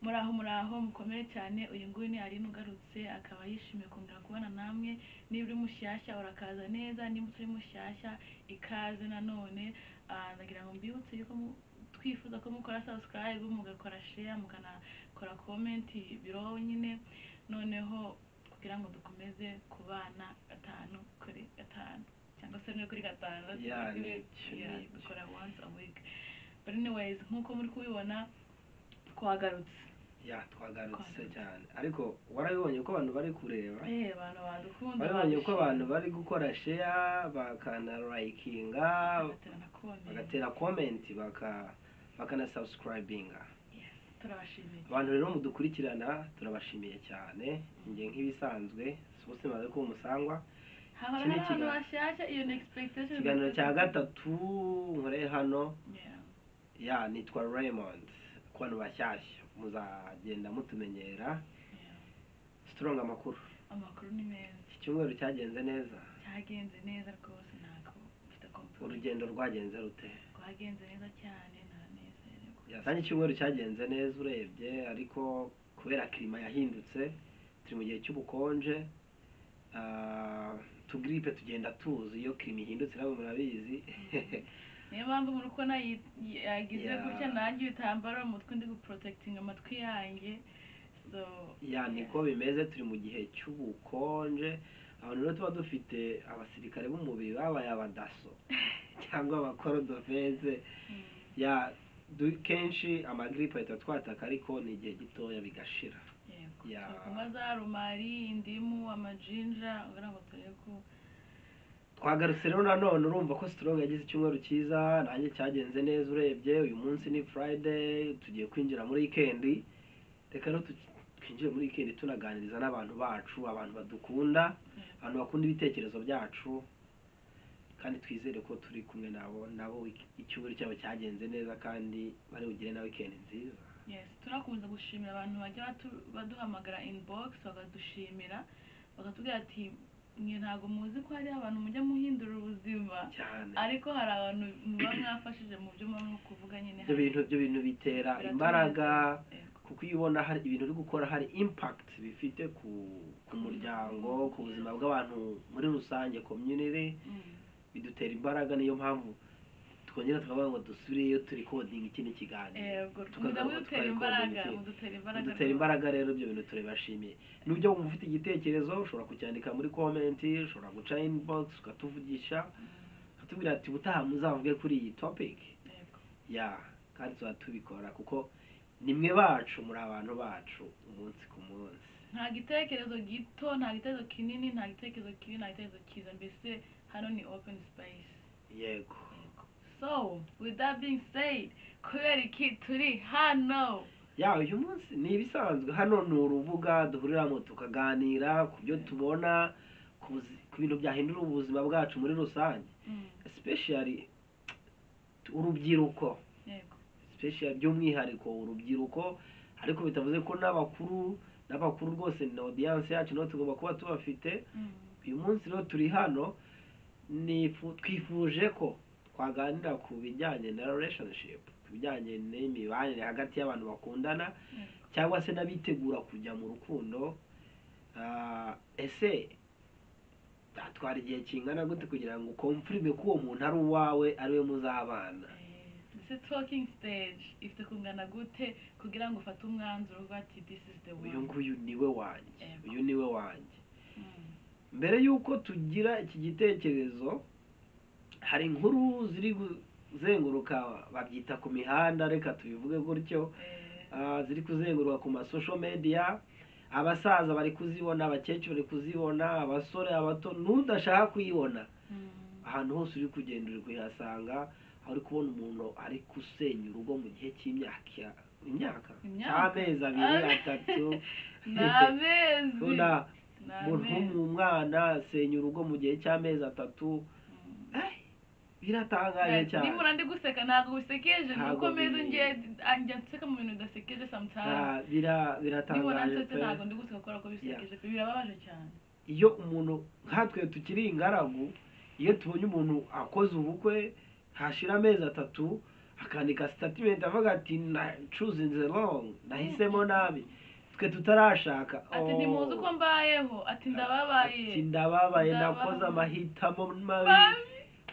Muraho, muraho, mukomere cyane. Uyu nguyu ni Aline ugarutse, akaba yishimiye kongera kubana namwe. Niba uri mushyashya, urakaza neza. Niba utari mushyashya, ikaze nanone. Ndagira ngo mbibutse yuko twifuza ko mukora subscribe, mugakora share, mukanakora comment below nyine, noneho kugira ngo dukomeze kubana gatanu kuri gatanu, cyangwa se rimwe kuri gatanu. Yeah, nibyo, Yeah, nibyo. Dukora once a week. But anyways, nk'uko muri kubibona, twagarutse. Yeah, twagarutse Twagarutse. cyane. Ariko warabibonye ko abantu bari kureba? Abantu badukunda. Warabibonye ko badushima. abantu bari gukora share, bakanalikinga, bagatera na comment, bagatera comment, bakanasubscribinga. Yes, turabashimiye. Abantu rero mudukurikirana, turabashimiye cyane. Njye nk'ibisanzwe si maze kuba umusangwa. Hahora Iki ni hari abantu bashyashya, iyo ni expectation. Ikiganiro cya gatatu nkoreye hano. Yeah. Ya, nitwa Raymond. Ku bantu bashyashya, muzagenda mutumenyera. Strong, amakuru? Amakuru ni meza. Iki cyumweru cyagenze neza? Cyagenze neza rwose, ntabwo mfite complaint. Urugendo rwagenze rute? Rwagenze neza cyane, naranezerewe. Yasanze icyumweru cyagenze neza urebye, ariko kubera climat yahindutse, turi mu gihe cy'ubukonje, tugiripe tugenda tuzi iyo climat ihindutse, nawe murabizi. Niyo mpamvu muri kubona yagize gutya, nanjye ibitambaro mu mutwe, ndi guprotectinga amatwi yanjye, so. Yeah, niko bimeze, turi mu gihe cy'ubukonje. Abantu rero tuba dufite abasirikare b'umubiri babaye abadaso cyangwa abakorodofense. Yeah, kenshi amagiripe ahita twataka, ariko ni igihe gitoya bigashira. Yego. Yeah. Turi kunywa za rosemary, indimu, amaginger, kugira ngo turebe ko. Twagarutse rero nanone. Urumva ko Strong yagize icyumweru cyiza, nanjye cyagenze neza urebye. Uyu munsi ni Friday, tugiye kwinjira muri weekend. Reka rero twinjire muri weekend tunaganiriza n'abantu bacu, abantu badukunda, abantu bakunda ibitekerezo byacu, kandi twizere ko turi kumwe nabo icyumweru cyabo cyagenze neza kandi bari bugire na weekend nziza. Yes, turakomeza gushimira abantu bajya baduhamagara inbox, bakadushimira, bakatubwira ati: "Mwe ntabwo muzi ko hari abantu mujya muhindura ubuzima." Cyane. Ariko hari abantu muba mwafashije mu byo muba muri kuvuga nyine. Ibyo bintu bitera Biratunezeza. imbaraga, Yego. kuko iyo ubona hari ibintu uri gukora hari impact bifite ku muryango, ku buzima bw'abantu muri rusange, community, bidutera imbaraga. Niyo mpamvu twongera tukavuga ngo dusubireyo turecordinga ikindi kiganiro, Yego, tukagaruka mudutera tukarecordinga imbaraga. ikindi. Mudutera imbaraga Mudutera rwose. imbaraga. Rero ibyo bintu turabibashimiye. N'ubyo wumva ufite igitekerezo, ushobora kucyandika muri comment, ushobora guca inbox ukatuvugisha, ukatubwira ati: "Ubutaha muzavuge kuri iyi topic." Yego. Yeah, kandi tuba tubikora kuko nimwe bacu, muri abantu bacu umunsi ku munsi. Nta gitekerezo gito, nta gitekerezo kinini, nta gitekerezo kibi, nta gitekerezo cyiza, mbese hano ni open space. Yego. Yego. So with that being said, kubera iki turi hano? Yeah, uyu munsi ni ibisanzwe. Hano ni urubuga duhuriramo tukaganira ku byo tubona, ku bintu byahindura ubuzima bwacu muri rusange, especially urubyiruko, especially by'umwihariko urubyiruko, ariko bitavuze ko n'abakuru rwose ni audience yacu, nabo tugomba kuba tubafite. Uyu munsi rero turi hano, twifuje ko twaganira ku bijyanye na relationship, ku bijyanye n'imibanire hagati y'abantu bakundana, cyangwa se n'abitegura kujya mu rukundo. Ese byatwara igihe kingana gute kugira ngo uconfirme ko uwo muntu ari uwawe, ari we muzabana? Mbese talking stage ifite kungana gute kugira ngo ufate umwanzuro uvuga ati: "This is the one"? Uyu nguyu niwe wanjye. Yego. Uyu niwe wanjye. Mbere y'uko tugira iki gitekerezo, hari inkuru ziri kuzenguruka, babyita ku mihanda, reka tubivuge gutyo. Ziri kuzenguruka ku ma social media. Abasaza bari kuzibona, abakecuru bari kuzibona, abasore, abato, n'udashaka kuyibona. Ahantu hose uri kugenda uri kuyihasanga, aho uri kubona umuntu ari gusenya urugo mu gihe cy'imyaka imyaka Imyaka? cy'amezi 2, 3. Ni amezi. Ubona Ni umuntu amezi. w'umwana asenya urugo mu gihe cy'amezi 3. Biratangaje cyane. Nimura ndi guseka, ntabwo bisekeje, ni Ntabwo uko meze. Njye nseka mu bintu bidasekeje sometimes. Ah, Nibona biratangaje nsetse, pe. ntabwo ndi guseka kubera ko bisekeje pe, birababaje cyane. Iyo umuntu nkatwe tukiri ingaragu, iyo tubonye umuntu akoze ubukwe, hashira amezi 3. Akandika statement avuga ati "Choosing the wrong, nahisemo nabi." Twe tutarashaka, ati ntimuzi uko mbayeho, ati ndababaye, ati ndababaye, nakoze Ndababaye. amahitamo mabi. Mabi.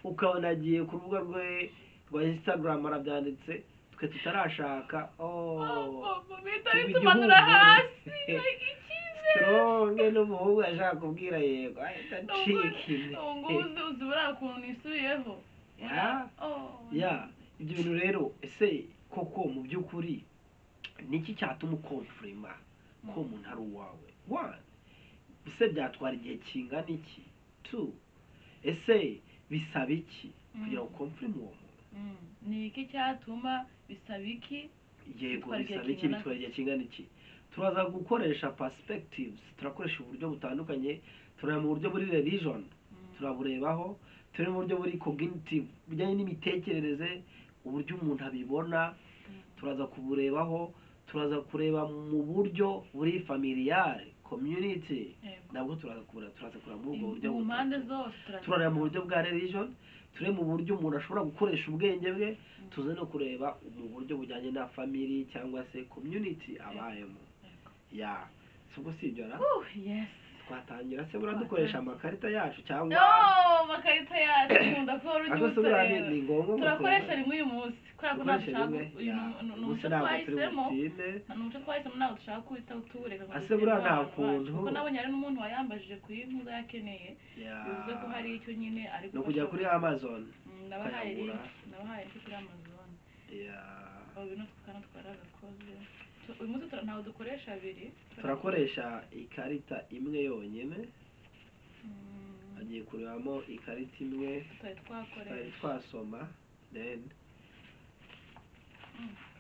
Ukabona agiye ku rubuga rwe rwa Instagram arabyanditse. Twe tutarashaka, oh, Oh, bihita tuba bitumanura igihumure. hasi, like icyizere. Strong n'umuhungu ashaka kubwira yego ahita acika intege. Ubu ngubu uzi buriya ukuntu nisubiyeho. Oh. Ya, ibyo bintu rero, ese koko mu by'ukuri niki cyatuma uconfirma ko umuntu ari uwawe? One, ese byatwara igihe kingana iki? Two, ese bisaba iki kugira ngo uconfirme uwo muntu? Ni iki cyatuma, bisaba iki? Yego. Bitwara igihe Bisaba iki? kingana Bitwara igihe kingana iki? Turaza gukoresha perspectives, turakoresha uburyo butandukanye. Tureba mu buryo buri religion, turaburebaho, turi mu buryo buri cognitive, bujyanye n'imitekerereze, uburyo umuntu abibona, turaza kuburebaho. Turaza kureba mu buryo buri familiale, community, nabwo turaza kureba. Turaza kureba muri ubwo buryo Mu butatu. mpande zose. Turareba mu buryo bwa religion, turebe mu buryo umuntu ashobora gukoresha ubwenge bwe, tuze no kureba mu buryo bujyanye na family cyangwa se community abayemo. Ya, si ubwo si ibyo ra? Yes. Twatangira se buriya dukoresha amakarita yacu cyangwa? No, amakarita yacu nkunda ko wari Ariko se unyibutsa. buriya Rero ni ngombwa ngo turakoresha rimwe uyu munsi kubera ko ntabwo dukoreshe dushaka rimwe? uyu Ya, ni umunsi umuco ntabwo turi twahisemo. butinde. Ni umuco twahisemo, ntabwo dushaka kuwita tuwureka ngo Ase dutsinde buriya nta abantu bacu. kuntu- Kuko nabonye hari n'umuntu wayambajije kuri ntuza yakeneye, Ya. bivuze ko hari icyo nyine ari Ni ukujya kuri gufasha. Amazon Nabahaye ukayagura. link, nabahaye link kuri Amazon. Ya. Ubu bino tukana twaragakoze. Uyu munsi ntabwo dukoresha abiri. Turakoresha ikarita imwe yonyine. Agiye kurebamo ikarita imwe tutari tutari twakoresha. twasoma, then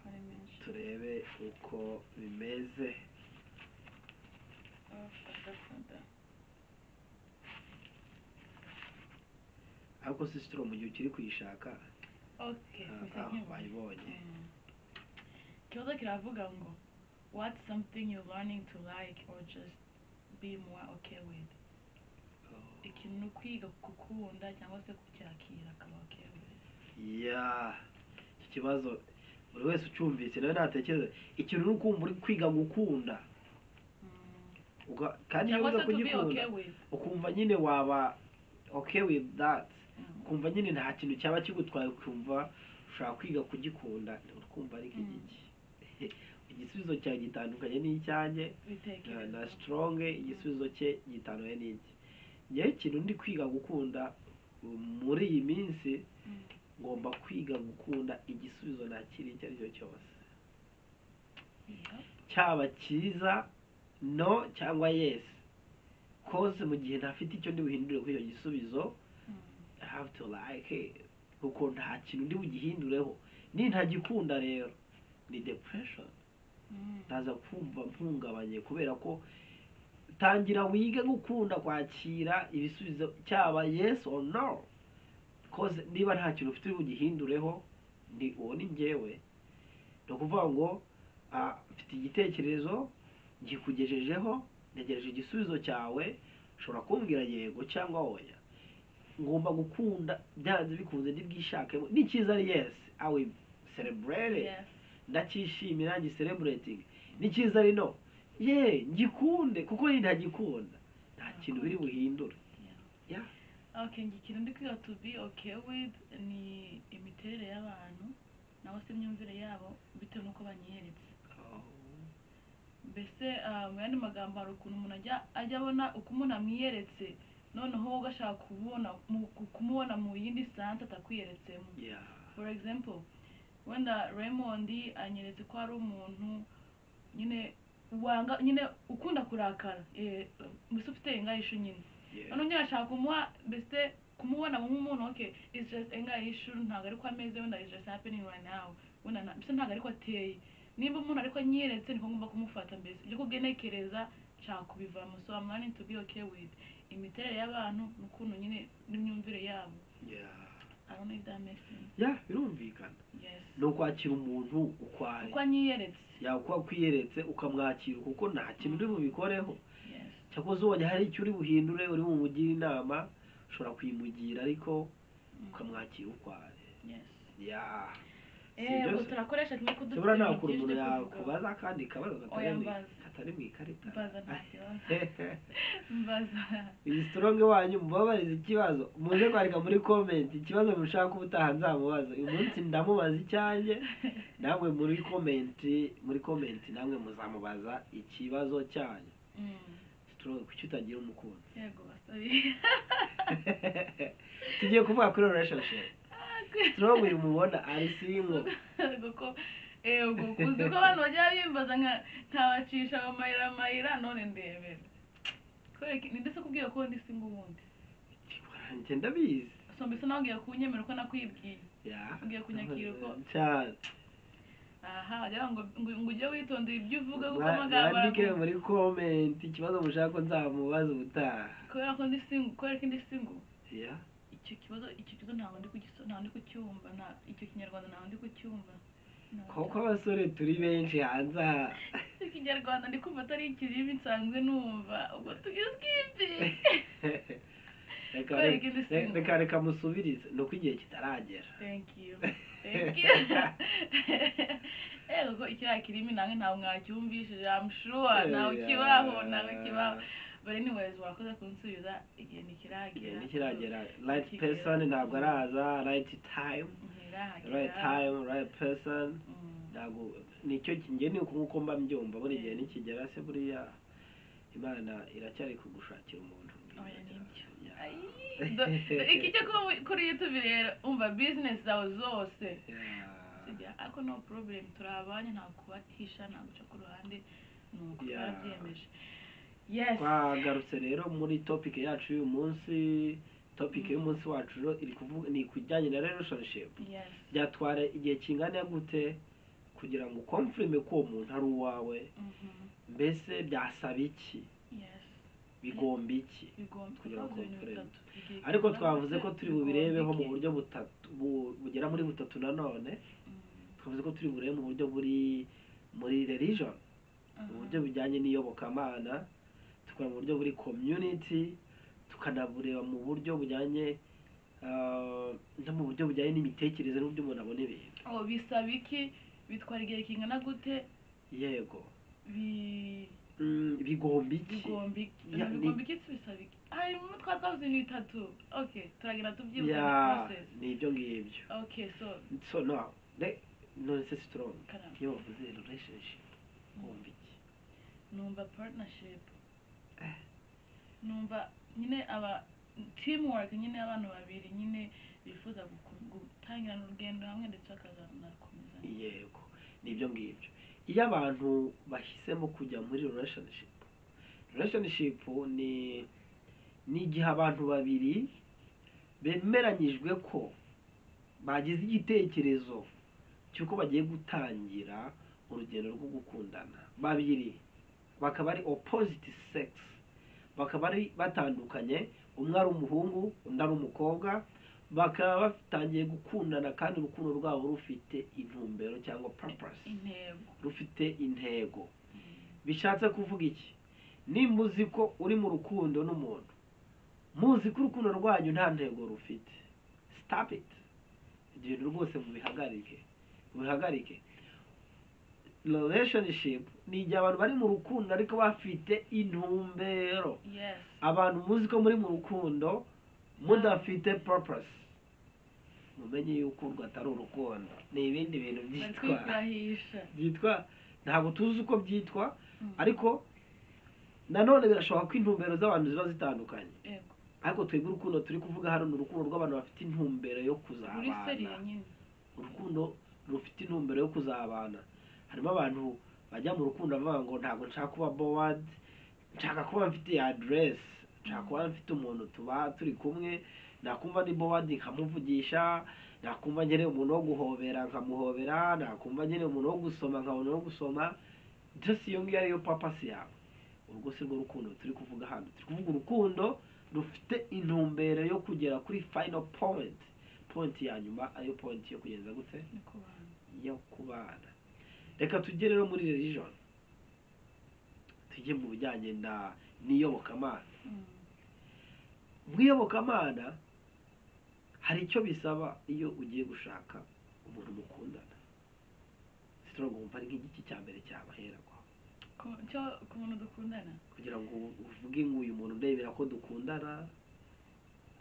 Ari menshi. turebe uko bimeze. Oh, ndakunda. Ariko sisitoro, mu gihe ukiri kuyishaka, Okay, mpise nkibona. Bayibonye. Ikibazo kiravuga ngo "What's something you're learning to like or just be more okay with?" Ikintu ni ukwiga gukunda cyangwa se kucyakira akaba okay with. Ya, icyo kibazo buri wese ucyumvise nawe natekereza. Ikintu ni ukumva uri kwiga gukunda, kandi iyo Cyangwa wiga se to be kugikunda, okay with. ukumva nyine waba okay with that, ukumva nyine nta kintu cyaba kigutwaye, ukumva ushobora kwiga kugikunda, ukumva ariko igiki igisubizo cyawe gitandukanye n'icyanjye Bitekerezo. na Strong igisubizo cye gitandukanye n'iki. Ngewe ikintu ndi kwiga gukunda muri iyi minsi, ngomba kwiga gukunda igisubizo nakiriye icyo ari cyo cyose, cyaba cyiza, no cyangwa yes, 'cause mu gihe ntafite icyo ndi buhindure kuri icyo gisubizo, I have to like it, kuko nta kintu ndi bugihindureho. Nintagikunda rero ni depression, ndaza kumva mpungabanye, kubera ko tangira wige gukunda kwakira ibisubizo, cyaba yes or no, 'cause niba nta kintu ufite uri bugihindureho, ni uwo ni njyewe. Ni ukuvuga ngo mfite igitekerezo ngikugejejeho, ntegereje igisubizo cyawe. Ushobora kumbwira yego cyangwa oya. Ngomba gukunda byanze bikunze, ndibwishakemo. Nicyiza ari yes, I will celebrate it, ndacyishimira, ngicelebrating. Nicyiza ari no, ye ngikunde, kuko nintagikunda nta kintu biri buhindure. Yeah. Okay, njye ikintu ndi kwiga to be okay with ni imiterere y'abantu naho se imyumvire yabo, bitewe n'uko banyiyeretse. Mbese mu yandi magambo, hari ukuntu umuntu ajya abona uko umuntu amwiyeretse, noneho wowe ugashaka kumubona mu yindi sense atakwiyeretsemo. For example, wenda Raymond anyeretse ko ari umuntu nyine wanga, nyine ukunda kurakara, mbese ufite anger issue nyine. Noneho nyine ashaka kumuha, mbese kumubona nk'umuntu, okay, it's just anger issue, ntabwo ariko ameze, wenda it's just happening right now, wenda mbese ntabwo ariko ateye. Nimba umuntu ariko anyeretse, niko ngomba kumufata. Mbese ibyo kugenekereza nshaka kubivamo. So I'm learning to be okay with imiterere y'abantu n'ukuntu nyine n'imyumvire yabo. I don't know if that makes sense. Yeah, birumvikana. Yes. Ni ukwakira umuntu uko ari. Uko anyiyeretse. Ya, uko akwiyeretse ukamwakira, kuko nta kintu uri bubikoreho. Cyakoze ubonye hari icyo uri buhindure, uri bumugire inama, ushobora kuyimugira, ariko ukamwakira uko ari. Yes. Ya. Sibyo Ubwo se? Turakoresha kimwe ko dufite Tubura nta ibintu kuntu byinshi umuntu byo kuvugaho. yakubaza akandi kabazo Oya, mbaza. Katari mu ikarita. Mbaza, nta kibazo, mbaza. Iyi Strong wanyu, mubabarize ikibazo, muze kwandika muri comment ikibazo mushaka ubutaha nzamubaza. Uyu munsi ndamubaza icyanjye, namwe muri comment namwe muzamubaza ikibazo cyanyu. Strong, kuki utagira umukunzi? Yego basabi. Tugiye kuvuga kuri relationship. Strong uyu mubona ari single. Kuko ubwo uzi ko abantu bajya bimbaza nka nkabacisha mu mayira mayira, none ndebera kwereka ninde se kubwiye ko ndi single ubundi? Njye ndabizi. So mbese nawe ugiye kunyemera uko nakwibwiye? Ya. Ugiye kunyakira Cyane. Aha wagira ngo ujye witondera ibyo uvuga kuko amagambo Mwandike aravuga. muri comment ikibazo mushaka ko nzamubaza ubutaha. Kubera ko ndi single, kubera ko ndi single. Ya. Icyo kibazo ntabwo ndi kucyumva, nta icyo Kinyarwanda ntabwo ndi kucyumva. Kuko abasore turi benshi hanze aha. Icyo Kinyarwanda ndi kumva atari ikirimi nsanzwe numva, ubwo tugiskipinge. Reka Kubera ko ndi single. Reka musubirize, ni uko igihe kitaragera. Thank you, thank you. Kuko ikiriya kirimi nange ntabwo mwacyumvishije, I'm sure ntawe kibaho, ntawe kibaho. But anyways, wakoze kunsubiza, igihe ntikiragera. Igihe ntikiragera, right Nikigera. person ntabwo araza, right time. Ntirahagera. Right time, right person. Ntabwo nicyo njye ni uko nguko mba mbyumva buri gihe. Nikigera se, buriya Imana iracyari kugushakira umuntu mwiza Oya, cyane. Nibyo. Ya. Ayi, iki cyo kuba kuri YouTube rero, umva, business zawe zose. Sibyo, ariko no problem, turabanye, nta kubatisha, nta guca ku ruhande, nuko twarabyiyemeje, yes. Twagarutse rero muri topic yacu y'uyu munsi. Topic y'umunsi wacu rero iri kuvuga ni kujyanye na relationship. Byatwara igihe kingana gute kugira ngo uconfirme ko uwo muntu ari uwawe? Mbese byasaba iki? Bigomba iki Bigomba kugira ngo twavuze ibintu confirme? bitatu. Igihe Ariko kingana twavuze gute, ko turi bigomba bubirebeho mu iki? buryo butatu, bugera muri butatu nanone. Twavuze ko turi burebe mu buryo buri muri religion, mu buryo bujyanye n'iyobokamana, tukaba mu buryo buri community, tukanabureba mu buryo bujyanye no mu buryo bujyanye n'imitekerereze n'uburyo umuntu abona ibintu. Oh, bisaba iki, bitwara igihe kingana gute? Yego. Bigomba iki? Bigomba iki? Ya, Bigomba iki se, bisaba iki? Harimo twavuze ibintu bitatu, okay, turagenda tubyibuka Ya, muri process. Ni ibyo ngibyo. Okay, so So now none se Strong, Karame. iyo bavuze relationship wumva iki? Numva partnership. Numva nyine aba teamwork nyine, abantu babiri nyine bifuza gutangirana urugendo hamwe ndetse bakazanarukomeza. Yego, ni ibyo ngibyo. Iyo abantu bahisemo kujya muri relationship, relationship ni igihe abantu babiri bemeranyijwe ko bagize igitekerezo cy'uko bagiye gutangira urugendo rwo gukundana, babiri bakaba ari opposite sex, bakaba ari batandukanye, umwe ari umuhungu undi ari umukobwa, bakaba batangiye gukundana kandi urukundo rwabo rufite intumbero cyangwa purpose. Intego. Rufite intego. Bishatse kuvuga iki? Nimba uzi ko uri mu rukundo n'umuntu, muzi ko urukundo rwanyu nta ntego rufite, stop it. Ibyo bintu rwose mubihagarike, mubihagarike. Relationship ni igihe abantu bari mu rukundo ariko bafite intumbero. Abantu muzi ko muri mu rukundo mudafite purpose, mumenye yuko urwo atari urukundo, ni ibindi bintu Bari byitwa kwifurahisha. Byitwa, ntabwo tuzi uko byitwa. Ariko nanone birashoboka ko intumbero z'abantu ziba zitandukanye. Ariko twebwe urukundo turi kuvuga hano ni urukundo rw'abantu bafite intumbero yo Ruri kuzabana. sérieux nyine. Urukundo rufite intumbero yo kuzabana. Harimo abantu bajya mu rukundo bavuga ngo ntabwo nshaka kuba bored, nshaka kuba mfite address, nshaka kuba mfite umuntu tuba turi kumwe, nakumva ni bored nkamuvugisha, nakumva nkeneye umuntu wo guhobera nkamuhobera, nakumva nkeneye umuntu wo gusoma nkabona wo gusoma. Just iyo ngiyo ariyo purpose yawe, urwo si rwo rukundo turi kuvuga hano. Turi kuvuga urukundo rufite intumbero yo kugera kuri final point, point ya nyuma, ariyo point yo kugeza gute? Ni kubana. Yo kubana. Reka tujye rero muri religion, tujye mu bijyanye na n'iyobokamana. Mu iyobokamana hari icyo bisaba iyo ugiye gushaka umuntu mukundana. Strong, wumva ari nk'igiki cya mbere cyabahera kwa Cyo ku muntu dukundana? Kugira ngo uvuge ngo uyu muntu ndebera ko dukundana.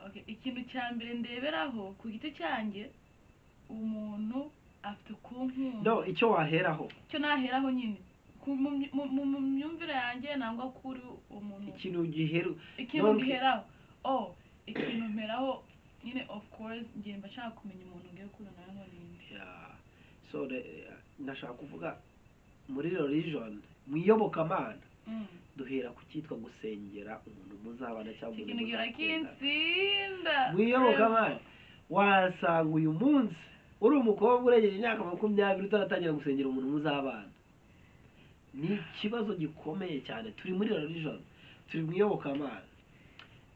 Okay, ikintu cya mbere ndeberaho ku giti cyanjye, umuntu afite kunkunda. No, icyo waheraho. Icyo naheraho nyine mu myumvire yanjye, nangwa kuri umuntu. Ikintu giheru. Ikintu Donc- giheraho, oh, ikintu mperaho nyine, of course njye mba nshaka kumenya umuntu ngiye gukundana nawe ngo ninde. Yeah. So ndashaka kuvuga muri religion, mu iyobokamana, duhera ku cyitwa gusengera umuntu muzabana cyangwa Iki umuntu kintu gihora muzakundana. kinsinda. Mu iyobokamana wasanga uyu munsi uri umukobwa urengeje imyaka 20 utaratangira gusengera umuntu muzabana. Ni ikibazo gikomeye cyane. Turi muri religion, turi mu iyobokamana.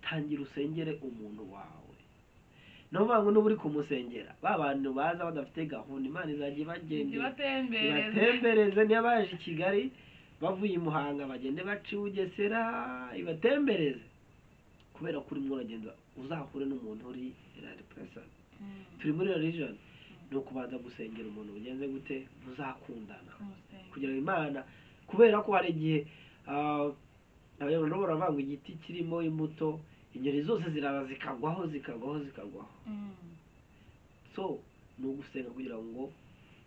Tangira usengere umuntu wawe. Ni ukuvuga ngo nuba uri kumusengera, ba bantu baza badafite gahunda, Imana izajya ibagendera, ibatembereza. Ibatembereze. Niba baje i Kigali bavuye i Muhanga, bagende baca i Bugesera, ibatembereze, kubera ko urimo uragenda uzahure n'umuntu uri right person. Turi muri religion, ni ukubanza gusengera umuntu ugenze gute muzakundana. Kumusenga. Kugira ngo Imana, kubera ko hari igihe abanyarwanda baravuga ngo igiti kirimo imbuto, inyoni zose ziraza zikagwaho, zikagwaho, zikagwaho. So ni ugusenga kugira ngo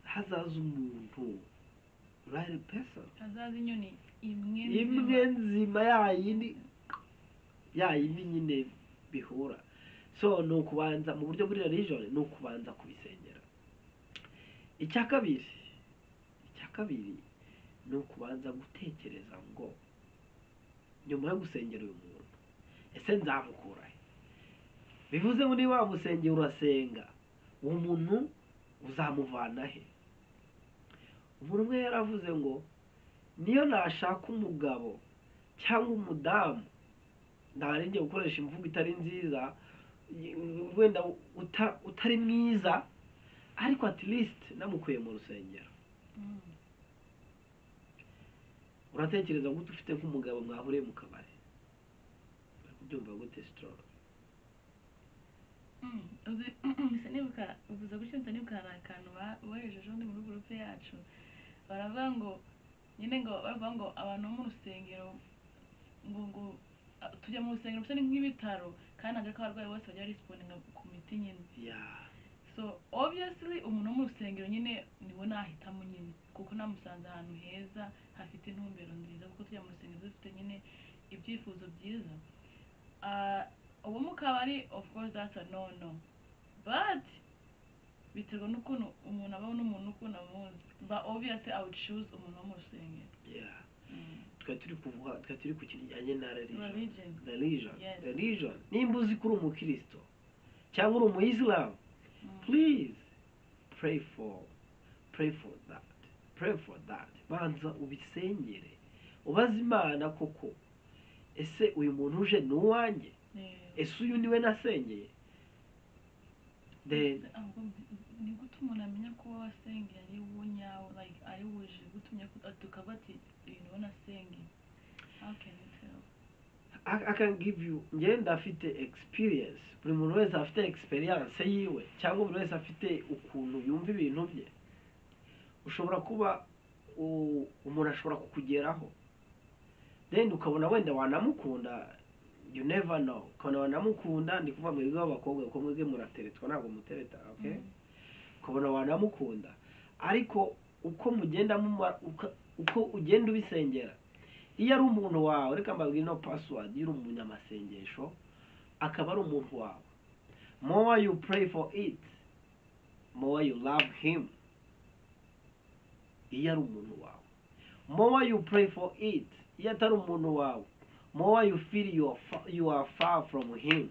hazaze umuntu, right person. Hazaza inyoni imwe imwe nzima. Nzima, yayindi, yayindi nyine bihura. So ni ukubanza mu buryo buri religion, ni ukubanza kubisengera. Icya kabiri ni ukubanza gutekereza ngo nyuma yo gusengera uyu muntu, ese nzamukura he? Bivuze ngo niba wamusengera, urasenga, uwo muntu uzamuvana he? Umuntu umwe yaravuze ngo niyo nashaka umugabo cyangwa umudamu, ntarinjye gukoresha imvugo itari nziza, wenda utari mwiza, ariko at least namukuye mu rusengero. Uratekereza gute ufite nk'umugabo mwahuriye mu kabari? Uri kubyumva gute, Strong? Uzi mpise nibuka, uvuze gutyo mpise nibuka, hari akantu bohereje ejo bundi muri groupe yacu, baravuga ngo nyine ngo bavuga ngo abantu bo mu rusengero ngo tujya mu rusengero bisa ni nk'ibitaro, kandi ntabwo ariko abarwayi bose bajya respondinga ku miti nyine. So obviously umuntu wo mu rusengero nyine niwe nahitamo nyine, kuko namusanze ahantu heza hafite intumbero nziza, kuko tujya mu rusengero dufite nyine ibyifuzo byiza. Uwo mu kabari, of course that's a no no, but biterwa n'ukuntu umuntu abaho n'umuntu ukuntu amuzi, but obviously I would choose umuntu wo mu rusengero. Twari turi kuvuga, twari turi ku kintu kijyanye na religion. Religion. Religion. Yes. Religion, nimba uzi ko uri umukristo cyangwa uri umuyisilamu, please pray for that, pray for that. Banza ubisengere, ubaze Imana koko, ese uyu muntu uje ni uwanjye? Ese uyu niwe nasengeye? Then Ese ahubwo ni gute umuntu amenya ko uwo wasengeye ari wo nyawo, like ari wuje gutumye tukavuga ati uyu niwo nasengeye? How can you tell? I can give you, njye ndafite experience. Buri muntu wese afite experience yiwe, cyangwa buri wese afite ukuntu yumva ibintu bye. Ushobora kuba umuntu ashobora kukugeraho, then ukabona wenda wanamukunda, you never know, ukabona wanamukunda. Ndi kuvuga mwebwe b'abakobwa, kuko mwebwe murateretwa, ntabwo mutereta, okay? Ukabona wanamukunda, ariko uko mugenda uko ugenda ubisengera, iyo ari umuntu wawe, reka mbabwire no password, iyo uri umunyamasengesho akaba ari umuntu wawe, more you pray for it, more you love him. Iyo ari umuntu wawe, more you pray for it. Iyo atari umuntu wawe, more you feel you are far from him.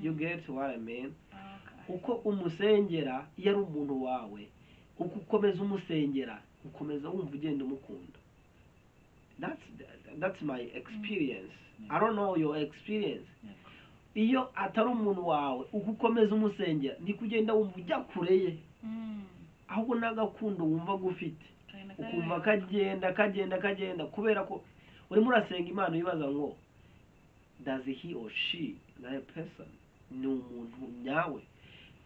You get what I mean? Okay. Uko umusengera, iyo ari umuntu wawe, uko ukomeza umusengera, ukomeza wumva ugenda umukunda. That's my experience. I don't know your experience. Iyo atari umuntu wawe, uko ukomeza umusengera niko ugenda wumva ujya kure ye, ahubwo n'agakundo wumva gufite Kagenda ukumva kayoyoka. Kagenda, kagenda, kagenda, kubera ko urimo urasenga Imana wibaza ngo does he or she, that person, ni umuntu nyawe?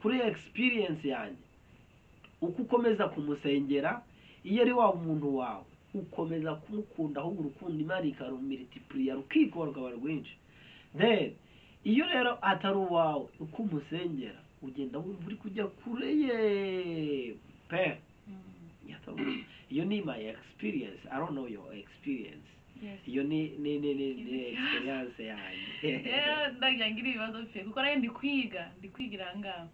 Kuri experience yanjye, uko ukomeza kumusengera, Iyo ari wa muntu wawe ukomeza kumukunda, ahubwo urukundo Imana ikarumultiplier, rukikuba, rukaba rwinshi. Then iyo rero atari uwawe, uko umusengera ugenda wumva uri kujya kure ye pe. Iyo ni my experience. I don't know your experience. Iyo ni experience yanjye. Rero ndagira ngira ibibazo pe, kuko nayo ndi kwiga, ndi kwigira aha ngaha.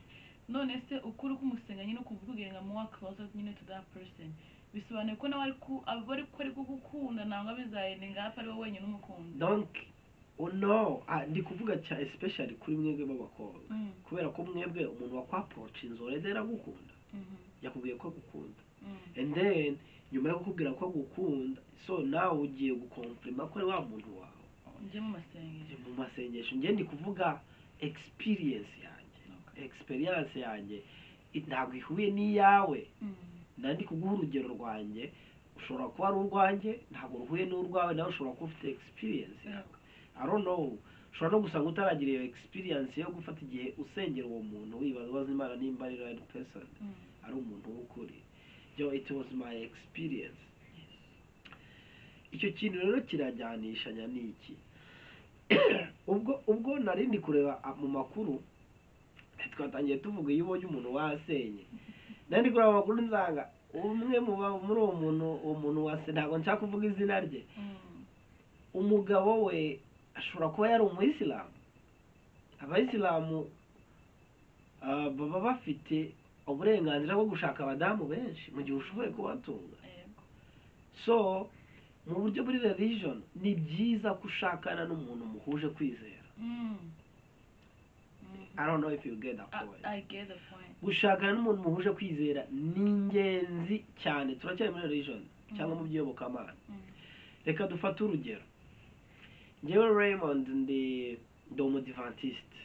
None se ukuri kumusenga nyine, ukumva kugira ngo more closer nyine to that person, bisobanuye ko nawe aba ari ko ari kugukunda, nangwa bizaendinga up ari wowe wenyine umukunda? Donc, oh no, ndi kuvuga cya especially kuri mwebwe b'abakobwa, kubera ko mwebwe umuntu wakwapproachinze already aragukunda, yakubwiye ko agukunda, and then nyuma yo kukubwira ko agukunda, so nawe ugiye guconfirma ko ari wa muntu wawe. Njye mu masengesho. Mu masengesho. Njye ndi kuvuga experience yanjye. Experience yanjye ntabwo ihuye n'iyawe. Nandi kuguha urugero rwanjye, ushobora kuba ari urwanjye ntabwo ruhuye n'urwawe. Nawe ushobora kuba ufite experience yawe, I don't know. Ushobora no gusanga utaragira iyo experience yo gufata igihe usengera uwo muntu, wibaza, ubaza Imana nimba ari right person, ari umuntu w'ukuri. Yo, it was my experience. Icyo kintu rero kirajyanishanya n'iki? Ubwo nari ndi kureba mu makuru, twatangiye tuvuga iyo ubonye umuntu wasenye, nari ndi kureba amakuru nsanga umwe muri uwo muntu, uwo muntu wase, ntabwo nshaka kuvuga izina rye, umugabo we ashobora kuba yari umuyisilamu. Abayisilamu baba bafite uburenganzira bwo gushaka abadamu benshi mu gihe ushoboye kubatunga. So mu buryo buri religion ni byiza ko ushakana n'umuntu muhuje kwizera. I don't know if you get the point. I get the point. Gushakana n'umuntu muhuje kwizera ni ingenzi cyane. Turacyari muri religion cyangwa mu by'iyobokamana. Reka dufate urugero. Njyewe Raymond ndi umudivantiste.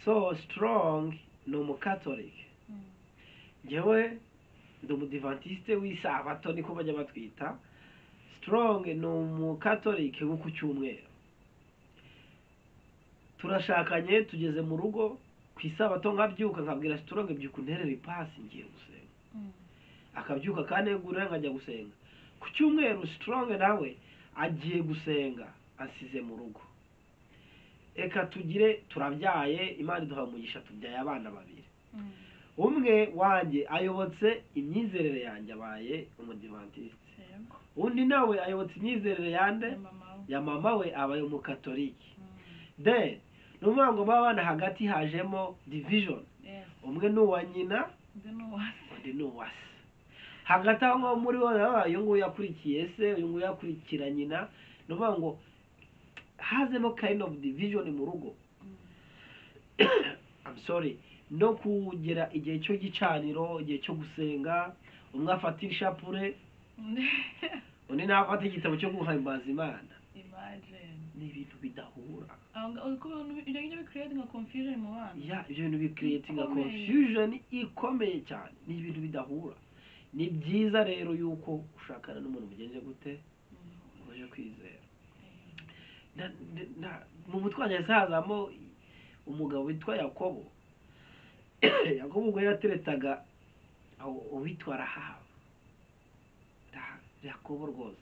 So Strong ni umucatholic. Njyewe ndi umudivantiste w'isabato, niko bajya batwita. Strong ni umucatholic wo ku cyumweru. Turashakanye, tugeze mu rugo ku isabato, nkabyuka nkabwira Strong: "Byuka unterere ipasi, ngiye gusenga." Akabyuka akanegurira, nkajya gusenga. Ku cyumweru Strong nawe agiye gusenga, asize mu rugo. Reka tugire turabyaye, Imana iduha umugisha, tubyaye abana babiri. Umwe wanjye ayobotse imyizerere yanjye, abaye umudivantiste. Undi nawe ayobotse imyizerere yande? Ya mama we. Ya mama we, abaye umukatoliki. Then ni ukuvuga ngo ba bana hagati hajemo division. Umwe ni uwa nyina, Undi ni uwase. undi ni uwa se. Hagati aho ngaho muri bo, uyu nguyu yakurikiye se, uyu nguyu yakurikira nyina. Ni ukuvuga ngo hazemo kind of division mu rugo. I'm sorry. No kugera igihe cyo gicaniro, igihe cyo gusenga, umwe afata ishapure, undi nawe afata igitabo cyo guhimbaza Imana. Imagine. Ni ibintu bidahura. Aho ngaho uko ibyo ngibyo bicreating confusion mu bana. Ya, ibyo bintu bicreatinga Ikomeye. confusion ikomeye cyane. Ni ibintu bidahura. Ni byiza rero yuko ushakana n'umuntu mugenje gute? Uje kwizera. Mu mutwe wanjye hahise hazamo umugabo witwa Yakobo. Yakobo ubwo yateretaga uwitwa Rahabu. Yakobo rwose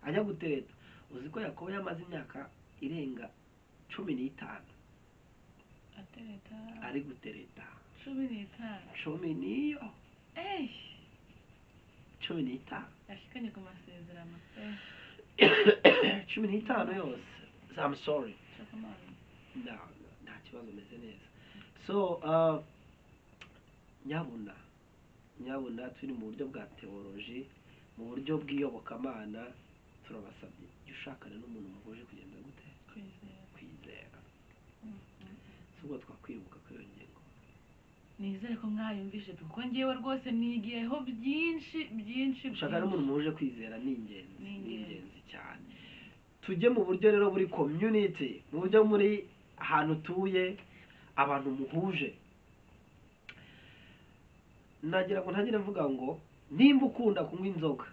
ajya gutereta, uzi ko Yakobo yamaze imyaka irenga 15 Atereta. ari gutereta. 15. Cumi n'iyo. Ey. 15. Yashikanye ku masezerano pe. 15 yose. I'm sorry. Shaka amazi. No, nta kibazo, meze neza. So nyabuna nyabuna, turi mu buryo bwa theology, mu buryo bw'iyobokamana, turabasabye, jya ushakana n'umuntu muhuje kugenda gute? Kwizera. Kwizera. Si ubwo twakwibuka kuri iyo ngingo. Nizere ko mwayumvise pe, kuko ngewe rwose nigiyeho byinshi byinshi. Gushakana n'umuntu muhuje kwizera ni ingenzi. Ni Ni ingenzi. ingenzi cyane. Tujye mu buryo rero buri community, mu buryo muri ahantu utuye, abantu muhuje. Nagira ngo ntangire mvuga ngo nimba ukunda kunywa inzoga,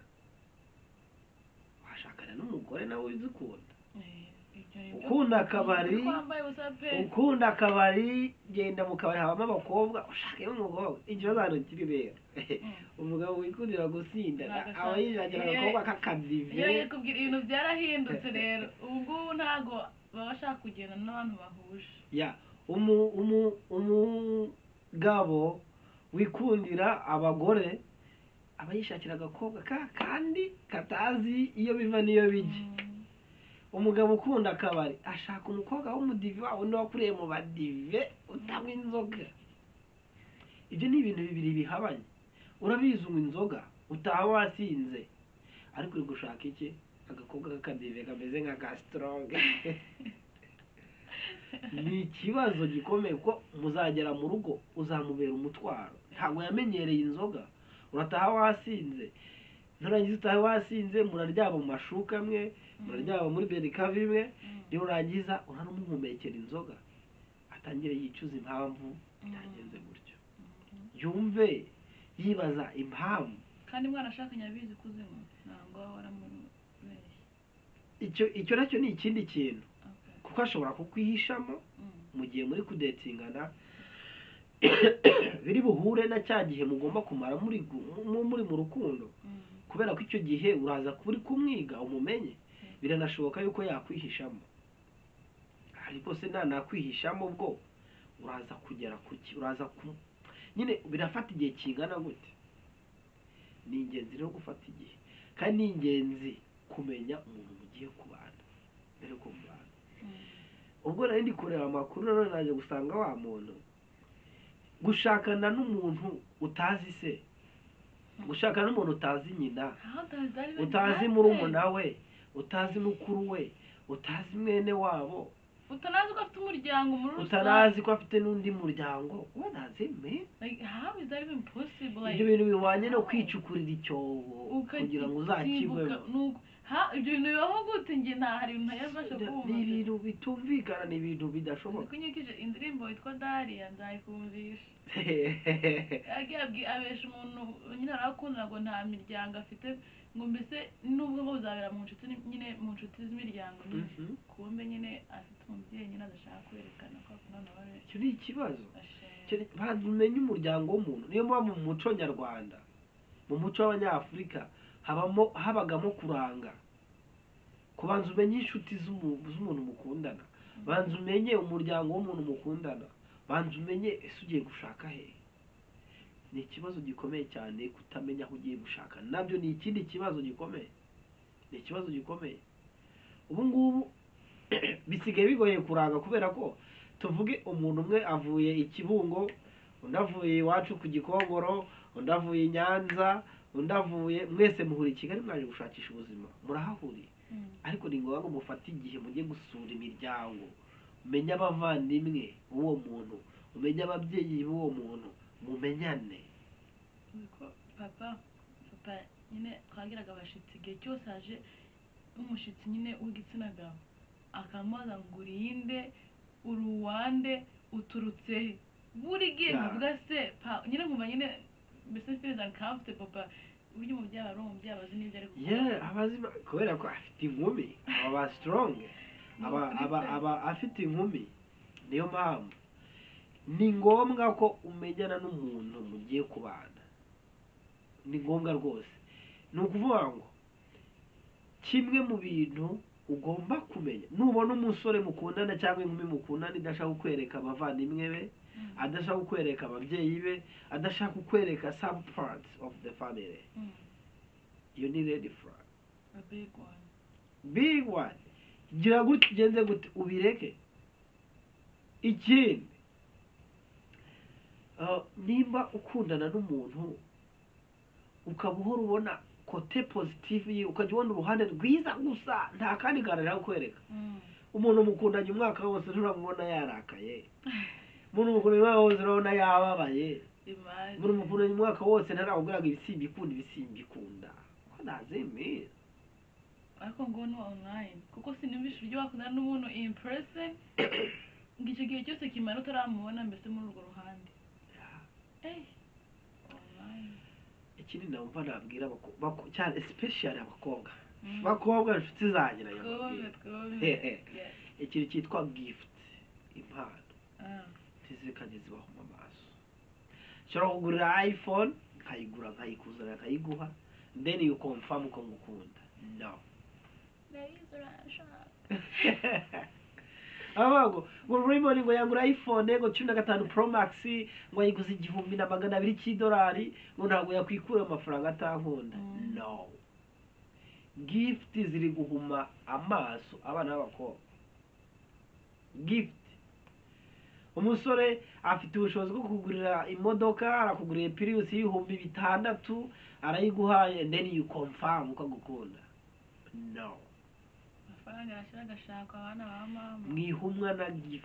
washakana n'umugore nawe uzikunda. Ibyo ni byo. Ukunda akabari, Wambaye ubusa pe. Ukunda akabari, genda mu kabari habamo abakobwa, ushakemo umukobwa. Ikibazo hano kiri rero, umugabo wikundira gusinda Ntabwo aba yishakira agakobwa k'akadive. Iyo ngiye kubwira, ibintu byarahindutse rero. Ubu ngubu ntabwo baba bashaka kugenda n'abantu bahuje. Ya, umugabo wikundira abagore aba yishakira agakobwa ka kandi katazi iyo biva n'iyo bijya. Umugabo ukunda akabari ashaka umukobwa w'umudive, wa wundi wakuriye mu badive, utanywa inzoga. Ibyo ni ibintu bibiri bihabanye. Urabizi, unywa inzoga, utaha wasinze, ariko uri gushaka iki? Agakobwa k'akadive kameze nka ka strong. Ni ikibazo gikomeye, kuko muzagera mu rugo uzamubera umutwaro. Ntabwo yamenyereye inzoga. Urataha wasinze, nurangiza utahe wasinze, muraryama mu mashuka amwe, muraryama muri bed cover imwe. Nurangiza uranamuhumekera inzoga, atangire yicuza impamvu byagenze gutyo, yumve yibaza impamvu. Kandi mwarashakanye abizi kuzinywa, ntabwo waba waramubeshye. Icyo nacyo ni ikindi kintu, kuko ashobora kukwihishamo mu gihe muri kudatingana, biri buhure na cya gihe mugomba kumara muri mu rukundo, kubera ko icyo gihe uraza kuba uri kumwiga umumenye. Biranashoboka yuko yakwihishamo, ariko se nanakwihishamo ubwo uraza kugera ku ki? Uraza ku nyine birafata igihe kingana gute? Ni ingenzi rero gufata igihe, kandi ni ingenzi kumenya umuntu mugiye kubana mbere yuko mubana. Ubwo nari ndi kureba amakuru rero, naje gusanga wa muntu gushakana n'umuntu utazi se, gushakana n'umuntu utazi nyina, How does that even utazi happen? murumuna we, utazi mukuru we, utazi mwene wabo, utanazi ko afite umuryango muri rusange, utanazi ko afite n'undi muryango, what does it mean? Like, how is that even possible? Like, Ibyo bintu bihwanye no kwicukurira icyobo kugira ngo uzakigwemo. Ibyo bintu bibaho gute? Njye nta hari ibintu ntajya kumva. Ni ibintu bitumvikana, ni ibintu bidashoboka. Kunyukije indirimbo yitwa Dariya, nzayikumvisha. Yagiye abesha umuntu nyine arakunda ngo nta miryango afite, ngo mbese nubwo ngo buzabera mu nshuti nyine, mu nshuti z'imiryango nyine. Kumbe nyine afite umubyeyi nyine adashaka kwerekana ko akundana nawe. Icyo ni ikibazo. Banza umenye umuryango w'umuntu. Niyo mpamvu mu muco nyarwanda, mu muco w'Abanyafurika, habagamo kuranga, kubanza umenye inshuti z'umuntu mukundana, banza umenye umuryango w'umuntu mukundana, banza umenye ese ugiye gushaka he. Ni ikibazo gikomeye cyane kutamenya aho ugiye gushaka, nabyo ni ikindi kibazo gikomeye, ni ikibazo gikomeye. Ubu ngubu bisigaye bigoye kuranga, kubera ko tuvuge umuntu umwe avuye i Kibungo, undi avuye iwacu ku Gikongoro, undi avuye i Nyanza, undi avuye, mwese muhuriye i Kigali, mwaje gushakisha ubuzima, murahahuriye. Ariko ni ngombwa ngo mufate igihe mujye gusura imiryango, umenye abavandimwe b'uwo muntu, umenye ababyeyi b'uwo muntu, mumenyane. Uzi ko papa nyine twagiraga abashitsi, igihe cyose haje nk'umushitsi nyine w'igitsina gabo, akamubaza ngo: "Urinde? Uri uwande? Uturutse he?" Buri gihe. Nkavuga se pa nyine, nkumva nyine mbese feels uncomfortable. Papa burya umubyeyi aba ari umubyeyi, aba azi n'ibyo ari gukora. Yeah, abazi kubera ko afite inkumi, aba ba strong, aba Ni ukuri aba pe. aba afite inkumi. Niyo mpamvu ni ngombwa ko umenyana n'umuntu mugiye kubana, ni ngombwa rwose. Ni ukuvuga ngo kimwe mu bintu ugomba kumenya, nubona umusore mukundana cyangwa inkumi mukundana idashaka kukwereka abavandimwe be, adashaka kukwereka ababyeyi be, adashaka kukwereka some parts of the family, iyo ni red flag. A big one. Big one. Gira gutya, ugenze gute, ubireke. Ikindi, nimba ukundana n'umuntu ukaba uhora ubona côté positive ye, ukajya ubona uruhande rwiza gusa, nta kandi kantu ashaka kukwereka, umuntu mukundanye umwaka wose nturamubona yarakaye, umuntu mukundanye umwaka wose urabona yababaye, Imagine. umuntu mukundanye umwaka wose ntarakubwira ngo ibisimba ikunda, ibisimba ikunda, what does it mean? Ariko ngo ni online, kuko sinumvisha uburyo wakundana n'umuntu in person ngo icyo gihe cyose kimara utaramubona mbese muri urwo ruhande. Online. Ikindi numva nabwira cyane especially abakobwa, bakobwa inshuti zanjye, nayo Twumve. mbabwira. Twumve. Yes. Ikintu cyitwa gift, impano, Ah. ntizikajye zibahuma amaso. Nshobora kugurira iPhone, nkayigura, nkayikuzanira, nkayiguha, then you confirm ko ngukunda? No. Ndabizi uranshaka. Abavuga ngo Raymond ngo yagura iPhone ngo 15 Pro Max, ngo ayiguze 1200 cy'idolari, ngo ntabwo yakwikura amafaranga atankunda. No, gift ziri guhuma amaso abana b'abakobwa. Gift, umusore afite ubushobozi bwo kugurira imodoka, arakugurira Prius y'6000, arayiguhaye, then you confirm ko agukunda? No. Amafaranga arashira agashakwa, abana ba mama. Mwihumwa na gift.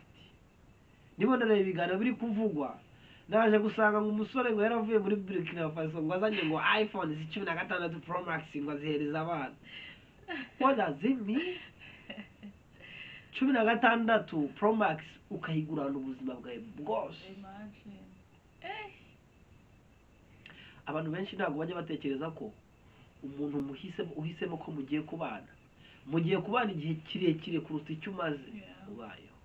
Ndimo ndareba ibiganiro biri kuvugwa, naje gusanga ngo umusore ngo yaravuye muri Burkina Faso, ngo azanye ngo iPhone 16 Pro Max, ngo azihereza abana. What does it mean? 16 Pro Max ukayigurana ubuzima bwawe bwose. Imagine. Abantu benshi ntabwo bajya batekereza ko umuntu muhisemo, uhisemo ko mugiye kubana, mugiye kubana igihe kirekire kuruta icyo umaze ubayeho.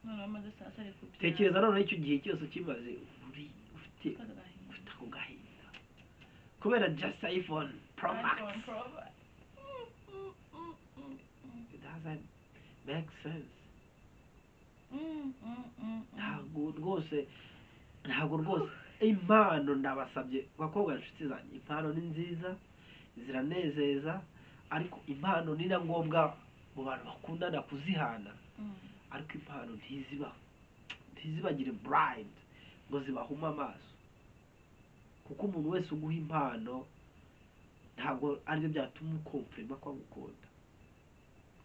Noneho amaze sasa ari kubyara. Tekereza noneho icyo gihe cyose ukimaze uri ufite Ufite agahinda. Ufite ako gahinda kubera just iPhone Pro Max. iPhone Pro Max. It doesn't make sense. Ntabwo rwose, ntabwo rwose. Impano, ndabasabye bakobwa inshuti zanjye, impano ni nziza, ziranezeza, ariko impano ni na ngombwa mu bantu bakundana kuzihana, ariko impano ntizibagire blind ngo zibahume amaso, kuko umuntu wese uguha impano ntabwo aribyo byatuma uconfirma ko agukunda.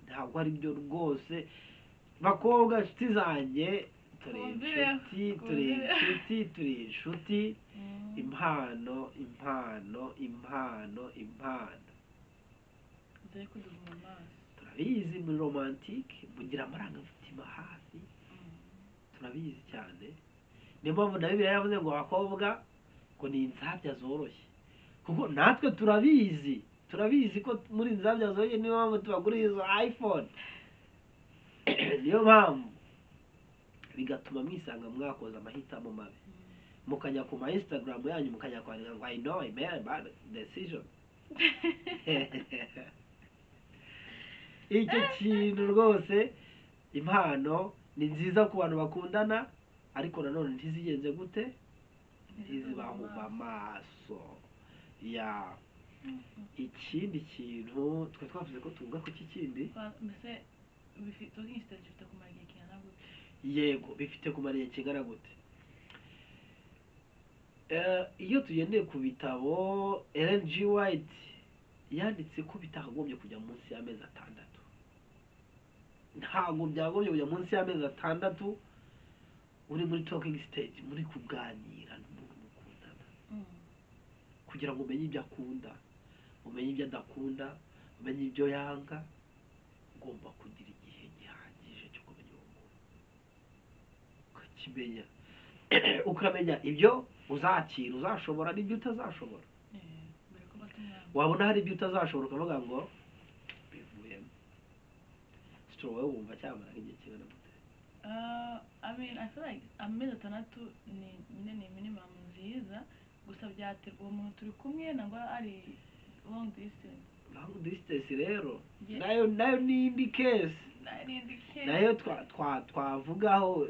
Ntabwo aribyo rwose. Bakobwa inshuti zanjye, turi Twumvireho, inshuti, turi twumvireho. inshuti, turi inshuti. Impano, impano, impano, impano Ziri kuduhuma amaso. Turabizi muri romantique mugira amarangamutima hafi. Turabizi cyane. Niyo mpamvu na Bibiliya yavuze ngo abakobwa ngo ni inzabya zoroshye, kuko natwe turabizi, turabizi ko muri inzabya zoroshye. Niyo mpamvu tubagurira izo iPhone. Niyo mpamvu bigatuma mwisanga mwakoze amahitamo mabi, mukajya ku ma Instagram yanyu mukajya kwandika ngo "I know I made a bad decision." Icyo kintu rwose, impano ni nziza ku bantu bakundana, ariko nanone ntizigenze gute? Ntizibahuma amaso ya. Ikindi kintu twari twavuze ko tuvuga ku kindi. Mbese talking stage bifite kumara igihe kingana gute? Yego, bifite kumara igihe kingana gute? Iyo tugendeye ku bitabo, Ellen G. White yanditse ko bitakagombye kujya munsi y'amezi 6. Ntabwo byagombye kujya munsi y'amezi 6 uri muri talking stage, muri kuganira n'umuntu mukundana, kugira ngo umenye ibyo akunda, umenye ibyo adakunda, umenye ibyo yanga. Ugomba kugira igihe gihagije cyo kumenya uwo muntu, ukakimenya, ukamenya ibyo uzakira, uzashobora n'ibyo utazashobora. Mbere ko bata umwana. Wabona hari ibyo utazashobora ukavuga ngo bivuyemo. Sitoro, wowe wumva cyamara nk'igihe kingana gute? I mean, I feel like amezi 6 ni nyine ni minimum nziza, gusa byaterwa uwo muntu turi kumwe nangwa ari long distance. Long distance rero nayo ni indi case. Nayo ni indi case. Nayo twavugaho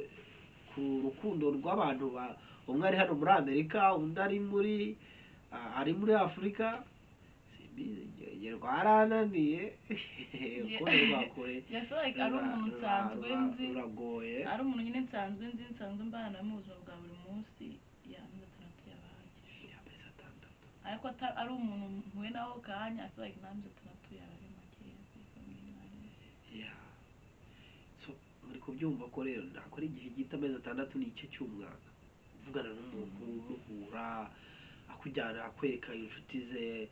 ku rukundo rw'abantu ba umwe ari hano muri Amerika, undi ari muri Afurika. Simbizi, njye rwarananiye urukundo rwa kure. I feel like ari umuntu nsanzwe nzi, ruragoye. ari umuntu nyine nsanzwe nzi, nsanzwe mbana nawe mu buzima bwa buri munsi, ya amezi 6 yaba ahagije. Amezi 6. Ariko ari umuntu mpuye nawe ako kanya, I feel like n'amezi 6 yaba ari makeya, if I'm being honest. Yeah. So muri kubyumva ko rero ntabwo ari igihe gito. Amezi 6 ni igice cy'umwaka uvugana n'umuntu, muhura, akujyana, akwereka inshuti ze.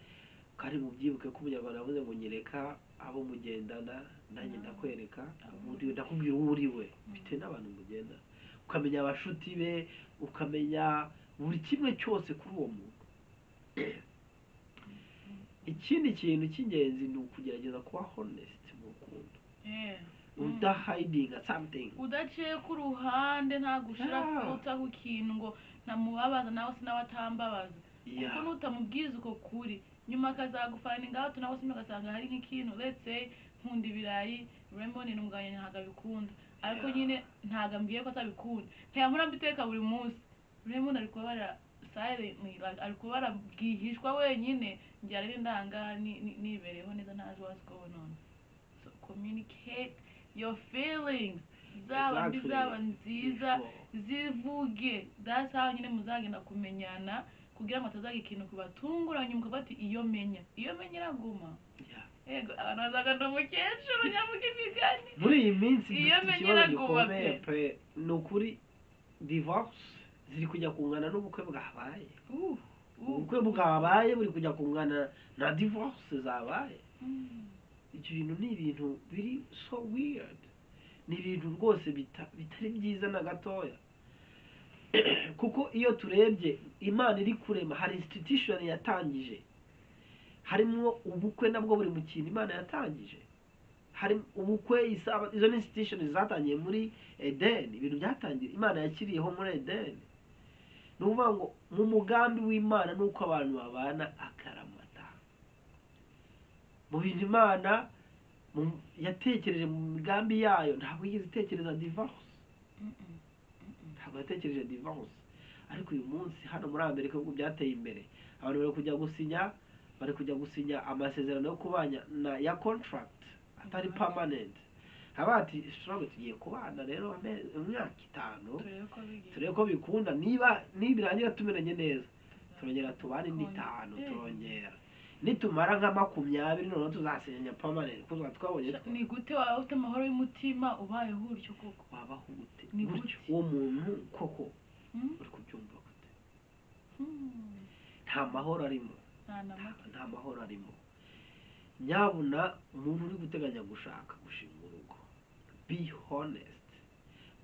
Kandi mubyibuke ko Umunyarwanda yavuze ngo "Nyereka abo mugendana, nanjye ndakwereka abo uriwe, ndakubwira uwo uriwe." Bitewe n'abantu mugendana, ukamenya abashuti be, ukamenya buri kimwe cyose kuri uwo muntu. Ikindi kintu cy'ingenzi ni ukugerageza kuba honest mu rukundo. Udahidinga something, udaciye ku ruhande, nta gushira filter ku kintu ngo ntamubabaza nawe se nawe atambabaza, kuko nutamubwiza uko kuri, nyuma akazagufindinga out nawe se ugasanga hari nk'ikintu, let's say nkunda ibirayi, Raymond ni umugabo ntabwo abikunda, ariko nyine ntabwo ambwiye ko atabikunda, ntiyamura mbiteka buri munsi. Raymond ari kubabara silently, like, ari kubabara bwihishwa wenyine, njye ari ndangaha nibereyeho neza, ntazi what's going on. So communicate your feelings, zaba mbi, zaba nziza, Before. zivuge. That's how nyine muzagenda kumenyana, kugira ngo hatazagira ikintu kubatungura nyuma ukavuga ati iyo menya, iyo menya iraguma. Yego, abantu bazaga ndi umukecuru nyavuga imigani. Muri iyi minsi Iyo dufite menya ikibazo iraguma gikomeye pe. pe. Ni ukuri, divorce ziri kujya kungana n'ubukwe bwabaye. Ubukwe bwabaye buri kujya kungana na divorce zabaye. Ibyo bintu ni ibintu biri so weird, ni ibintu rwose bitari byiza na gatoya, kuko iyo turebye Imana iri kurema, hari institution yatangije harimo ubukwe, nabwo buri mu kintu Imana yatangije hari ubukwe, isaba. Izo ni institution zatangiye muri Eden, ibintu byatangiye Imana yakiriyeho muri Eden. Ni ukuvuga ngo mu mugambi w'Imana ni uko abantu babana akaramata. Mu bintu Imana yatekereje mu migambi yayo, ntabwo yigeze itekereza divorce. Ntabwo yatekereje divorce. Ariko uyu munsi hano muri Amerika, ibihugu byateye imbere, abantu bari kujya gusinya amasezerano yo kubana na ya contract atari permanent. Haba ati strong, tugiye kubana rero imyaka 5, turebe ko bigiye, turebe ko bikunda, niba nibirangira tumeranye neza turongera tubane indi 5, turongera nitumara nka 20 noneho tuzasinya permanent kuko tuzaba twabonye Ni gute waba ufite amahoro y'umutima ubayeho utyo koko? Wabaho gute Ni gutyo? gute? Uwo muntu koko uri kubyumva gute? Nta mahoro arimo. Nta na make. Nta mahoro arimo. Nyabuna umuntu uri guteganya gushaka, gushinga urugo, be honest,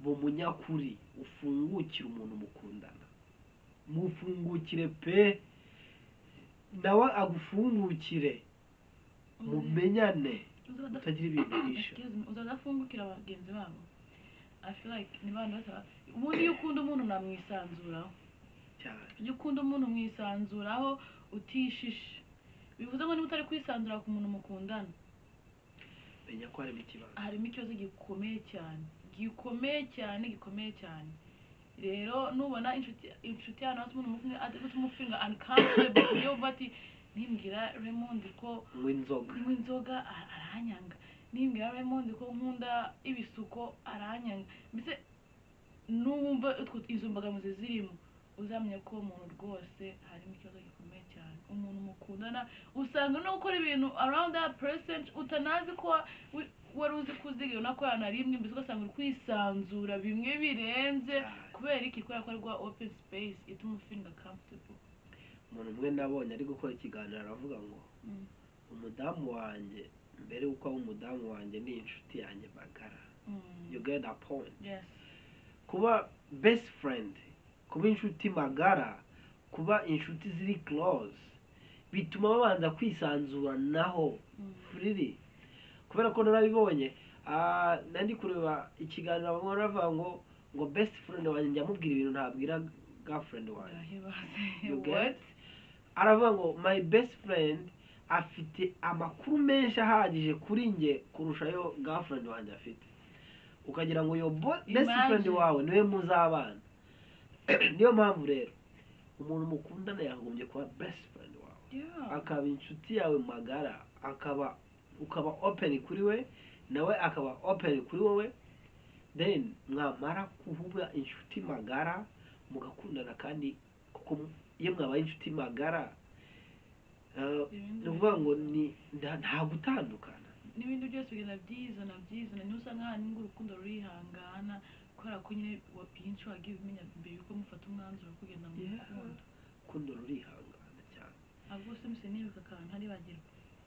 ba umunyakuri, ufungukire umuntu mukundana, mufungukire pe, nawe agufungukire, mumenyane, utagira ibintu uhisha. Excuse me, uza udafungukira bagenzi babo? I feel like ni abantu bose ubundi iyo ukunda umuntu unamwisanzuraho. Cyane. Iyo ukunda umuntu umwisanzuraho utishishe. Bivuze ngo niba utari kwisanzura ku muntu mukundana, menya ko harimo ikibazo. Harimo ikibazo gikomeye cyane, gikomeye cyane, gikomeye cyane. Rero nubona inshuti yawe nawe umuntu muri kumwe ari gutuma ufeelinga uncomfortable, ku buryo wumva ati nimbwira Raymond ko nywa inzoga, nywa inzoga aranyanga, nimbwira Raymond ko nkunda ibisuko aranyanga, mbese numva izo mbogamizi zirimo, uzamenya ko uwo muntu rwose harimo ikibazo gikomeye cyane. Umuntu mukundana usanga no gukora ibintu around that person utanazi ko wari uzi kuziga unakora na rimwe, mbese ugasanga uri kwisanzura bimwe birenze. Kubera iki? Kubera ko ari rwa open space ituma ufeelinga comfortable. Umuntu umwe nabonye ari gukora ikiganiro aravuga ngo umudamu wanjye, mbere y'uko aba umudamu wanjye, ni inshuti yanjye magara. You get that point? Yes. Kuba best friend, kuba inshuti magara, kuba inshuti ziri close, bituma babanza kwisanzuranaho freely. Kubera ko narabibonye, nandi kureba ikiganiro, bamwe baravuga ngo best friend wanjye njya mubwira ibintu ntabwira girlfriend wanjye. Ndahibaze. You What? get? Aravuga ngo my best friend afite amakuru menshi ahagije kuri njye kurusha ayo girlfriend wanjye afite. Ukagira ngo your best friend Imagine. wawe niwe muzabana. Niyo mpamvu rero umuntu mukundana yakagombye kuba best friend wawe, akaba inshuti yawe magara, akaba ukaba open kuri we, nawe akaba open kuri wowe. Then mwamara kuba inshuti magara mugakundana, kandi kuko iyo mwabaye inshuti magara, Ibindi ni ukuvuga ngo ni nta gutandukana. N'ibindi byose bigenda byizana byizana. Niho usanga ahantu ngo urukundo rurihangana, kubera ko nyine byinshi wagiye ubimenya mbere yuko mufata umwanzuro wo kugenda mu rukundo. Urukundo rurihangana cyane. Ahubwo se mpise nibuka akantu ntaribagirwa.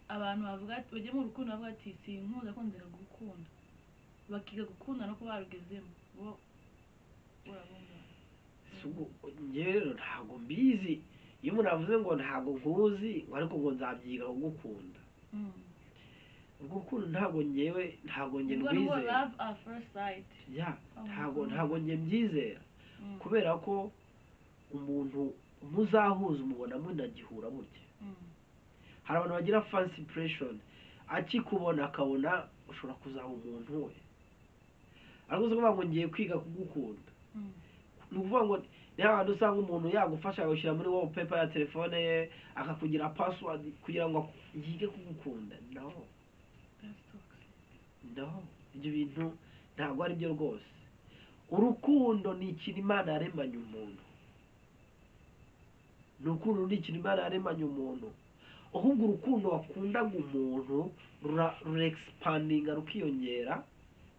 Abantu bavuga ati bajya mu rukundo bavuga ati sinkuzi ariko nziga gukunda, bakiga gukunda no kuba barugezemo bo urabumva. Si ubwo njyewe rero ntabwo mbizi, iyo umuntu avuze ngo ntabwo nkuzi ngo ariko ngo nzabyiga kugukunda. Urwo rukundo ntabwo ngewe, ntabwo nge Nibwo nubwo ndwizera. Love at first sight. Ya, ntabwo Mm. ntabwo nge mbyizera, kubera ko umuntu muzahuza umubona munagihura burya. Hari abantu bagira first impression, akikubona akabona ushobora kuzaba umuntu we, ariko uzi kuvuga ngo ngiye kwiga kugukunda, ni ukuvuga ngo ni hahandi usanga umuntu yagufasha akagushyira muri wallpaper ya telefone ye, akakugira password kugira ngo yige kugukunda. No. That's toxic. No, ibyo bintu ntabwo ari byo rwose. Urukundo ni ikintu Imana yaremanye umuntu. Ni urukundo, ni ikintu Imana yaremanye umuntu. Ahubwo urukundo wakundaga umuntu rurexpandinga, rukiyongera,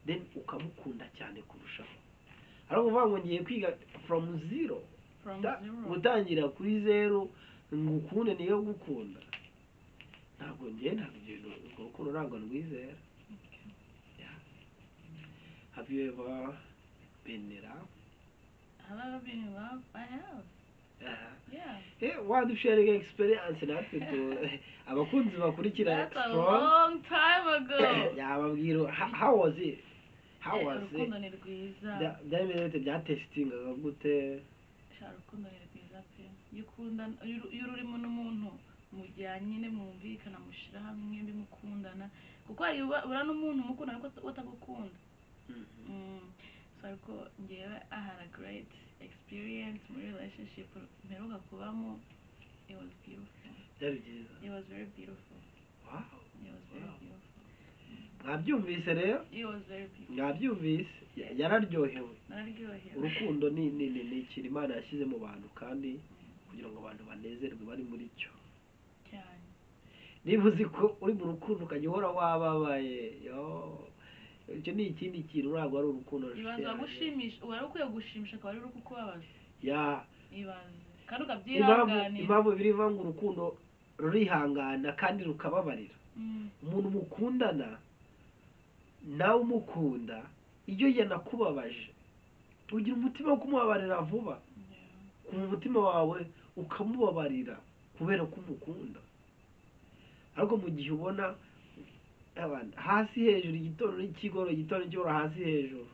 then ukamukunda cyane kurushaho. Ariko kuvuga ngo ngiye kwiga from zero, From zero. gutangira kuri zero ngukunde, niyo gukunda, ntabwo ngiye, ntabwo ibyo bintu, urwo rukundo ntabwo ndwizera. Okay. Have you ever been in love? Have I ever been in love? I have. Yeah. Wadusharinga experience natwe tu abakunzi bakurikira That's a Strong. Long time ago. Yababwira how was it? How was it? Urukundo ni rwiza. Byari bimeze bite? Byatesitingaga gute? Sha, urukundo ni rwiza pe. Iyo ukunda, iyo urimo n'umuntu mujyanye nyine, mwumvikana, mushyira hamwe, mwembi mukundana, kuko hari ubura n'umuntu umukunda ariko atagukunda. So ariko ngewe I had a great experience muri relationship mperuka kubamo. It was beautiful. Byari byiza. It was very beautiful. It was very beautiful. Mwabyumvise rero. It was very beautiful. Mwabyumvise. Yararyohewe. Nararyohewe. Urukundo ni ikintu Imana yashyize mu bantu kandi kugira ngo abantu banezerwe bari muri cyo. Cyane. Niba uzi ko uri mu rukundo ukajya uhora wababaye, yo, icyo ni ikindi kintu, ntabwo ari urukundo, nshuti Ibanza yanjye. Wagushimisha, wari ukwiye gushimisha akaba ari uri kukubabaza. Ya. Ibanze kandi Impamvu ukabyihanganira. Impamvu birivuga ngo urukundo rurihangana kandi rukababarira. Umuntu mukundana nawe umukunda, iyo yanakubabaje ugira umutima wo kumubabarira vuba. Ku mutima wawe ukamubabarira kubera ko umukunda. Ariko mu gihe ubona abantu hasi hejuru, igitondo n'ikigoro, igitondo n'ikigoro, hasi hejuru,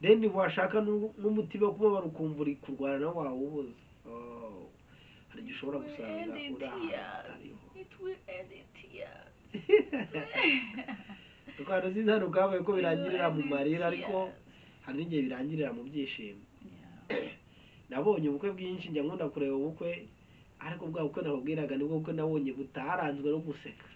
then washaka n'umutima wo kubabara ukumva uri kurwana nawe wawubuze. Oh, hari igihe ushobora gusanga End in uri ahantu tears. hatariho. It will end in tears. Rwanda sinzi ubwabaye ko birangirira mu It will end in marira, ariko tears. Hari n'igihe birangirira mu byishimo. Nabonye ubukwe bwinshi, njya nkunda kureba ubukwe, ariko bwa bukwe nakubwiraga nibwo bukwe nabonye butaranzwe no guseka.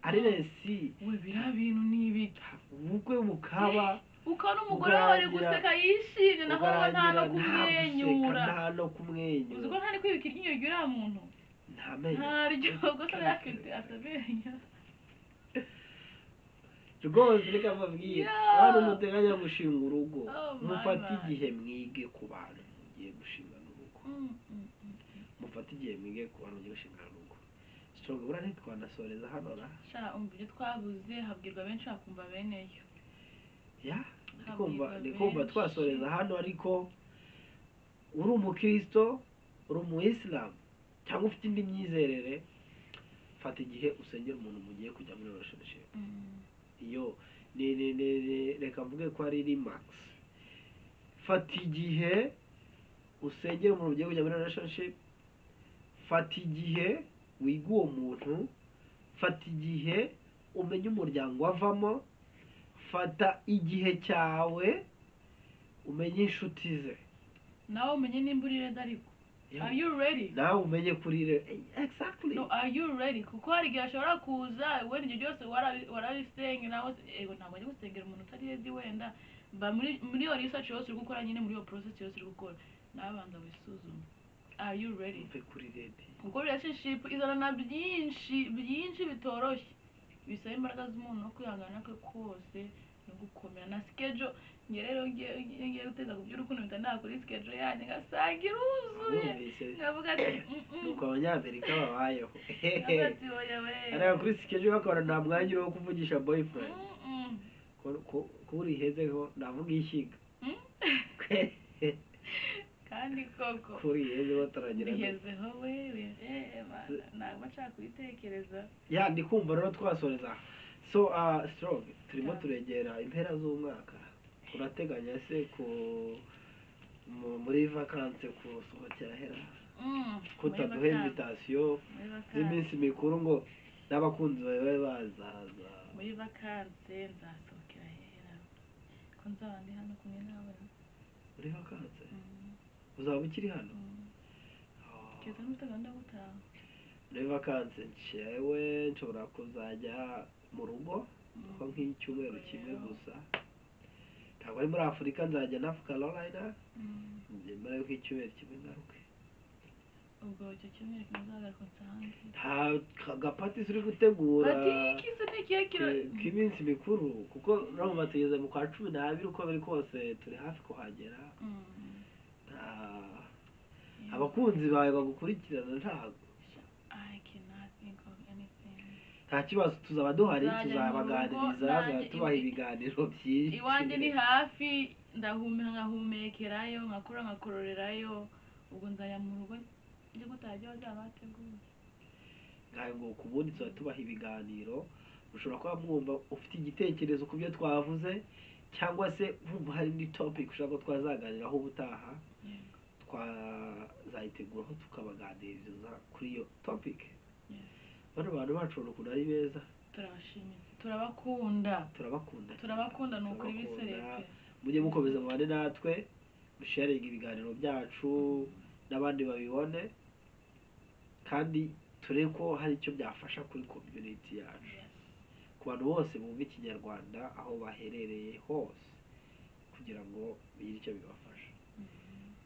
Ari resi. We, biriya bintu ni ibiki? Ubukwe bukaba Ukabona umugore wawe ari guseka yishimye, naho wowe nta no ukarangira nta kumwenyura. Guseka, nta no kumwenyura. Uzi ko nta kwibika iryinyo ry'uriya muntu? Nta menyo. Ntaryo gusa afite, afite amenyo. Rwose reka mbabwire, bantu muteganya gushinga urugo, Oh, my mufate my. igihe mwige ku bantu mugiye gushingana urugo. Mufate igihe mwige ku bantu mugiye gushingana urugo. Strong, buriya ntitwanasoreza hano ra? Sha, umva, ibyo twabuze habwirwa benshi hakumva beneyo. Ya, ndi kumva Habwirwa ndi kumva benshi. twasoreza hano. Ariko uri umukristo, uri umuyisilamu cyangwa ufite indi myizerere, fata igihe usengera umuntu mugiye kujya muri relationship. Iyo ni reka mvuge ko ari remarks. Fata igihe usengera umuntu ugiye kujya muri relationship, fata igihe wiga uwo muntu, fata igihe umenye umuryango avamo, fata igihe cyawe umenye inshuti ze. Nawe umenye nimba uri ready. Ariko are you ready? Nawe umenye kuri exactly. No, are you ready? Kuko hari igihe ashobora kuza, wenda ibyo byose warabisenge nawe. Ego, ntabwo ajya gusengera umuntu utari ready. Wenda ba muri iyo research yose uri gukora nyine, muri iyo process yose uri gukora, nawe banza wisuzume: are you ready? Uve kuri ready. Kuko relationship izana na byinshi byinshi bitoroshye, bisaba imbaraga z'umuntu no kwihangana kwe kose no gukomera na schedule. Njye rero ngiye guteza ku by'urukundo, mpita nta kuri schedule yanjye ngasanga iruzuye. Wumvise? Nkavuga ati "Mm, Nuko abanyamerika babayeho. Nkavuga ati oya we." Areba kuri schedule bakabona nta mwanya uriho wo kuvugisha boyfriend. Ko urihezeho, ndavuga ishyiga. Kandi koko. Ko urihezeho turagira ngo Bigezeho we, ntabwo nshaka kubitekereza. Ya, ndi kumva rero twasoreza aha. So Strong, turimo Yeah. turegera impera z'umwaka. Urateganya se ku muri vacances kusohokera hera? Kutaduha Muri vacances. invitation Muri vacances. z'iminsi mikuru ngo n'abakunzi bawe babe bazaza. Muri vacances nzasohokera hera ko nzaba ndi hano kumwe nawe? Muri vacances uzaba ukiri hano? Mm. Oh. Keretse niba ufite gahunda yo gutaha. Muri vacances njyewe nshobora kuzajya mu rugo nko nk'icyumweru kimwe Rero. gusa. Ntabwo ari muri Afurika, nzajya North Carolina, mbere nk'icyumweru kimwe ngaruke. Ubwo icyo cyumweru kimwe uzagaruka nsange? Nta gapati turi gutegura Party y'iki se? Ni ikihe k'iminsi mikuru? Kuko urumva tugeze mu kwa 12, uko biri kose turi hafi kuhagera. Nta abakunzi bawe bagukurikirana, ntabwo I cannot think of anything. Nta kibazo, tuzaba duhari, Nzajya mu tuzabaganiriza, rugo, tuzaba tubaha ibiganiro byinshi. Iwanjye ni hafi, ndahumeka nkahumekerayo, nkakura nkakororerayo. Ubwo nzajya mu rugo njye gutaha ibyo bazaba bateguye. Ngaho ngo ku bundi tuzaba tubaha ibiganiro. Ushobora kuba mwumva ufite igitekerezo ku byo twavuze, cyangwa se wumva hari indi topic ushaka ko twazaganiraho ubutaha, twazayiteguraho tukabaganiriza kuri iyo topic. Bano bantu bacu ubona ukuntu ari beza. Turabashimiye, turabakunda. Turabakunda cyane. Turabakunda, ni ukuri. Turabakunda. Biseretse. Mujye mukomeza mubane natwe, musharinga ibiganiro byacu n'abandi babibone, kandi turebe ko hari icyo byafasha kuri community yacu, ku bantu bose bumva Ikinyarwanda aho baherereye hose, kugira ngo bigire icyo bibafasha.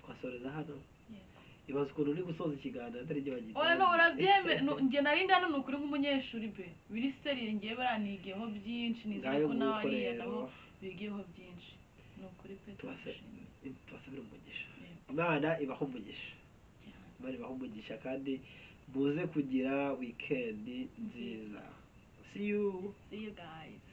Twasoreza hano. Yego. Ibaze ukuntu uri gusoza ikiganiro atari ibyo bagitangira. Oya, no urabyemera. No, njye nari ndi hano, ni ukuri, nk'umunyeshuri pe, biri sérieux. Ngewe baranigiyeho byinshi, nizere Ngayo ko nguko n'abariya rero. nabo bigiyeho byinshi, ni ukuri pe. Turabashimiye. Tubasabire umugisha. Yego. Imana ibahe umugisha. Cyane. Imana ibahe umugisha, kandi muze kugira weekend nziza. See you. See you guys.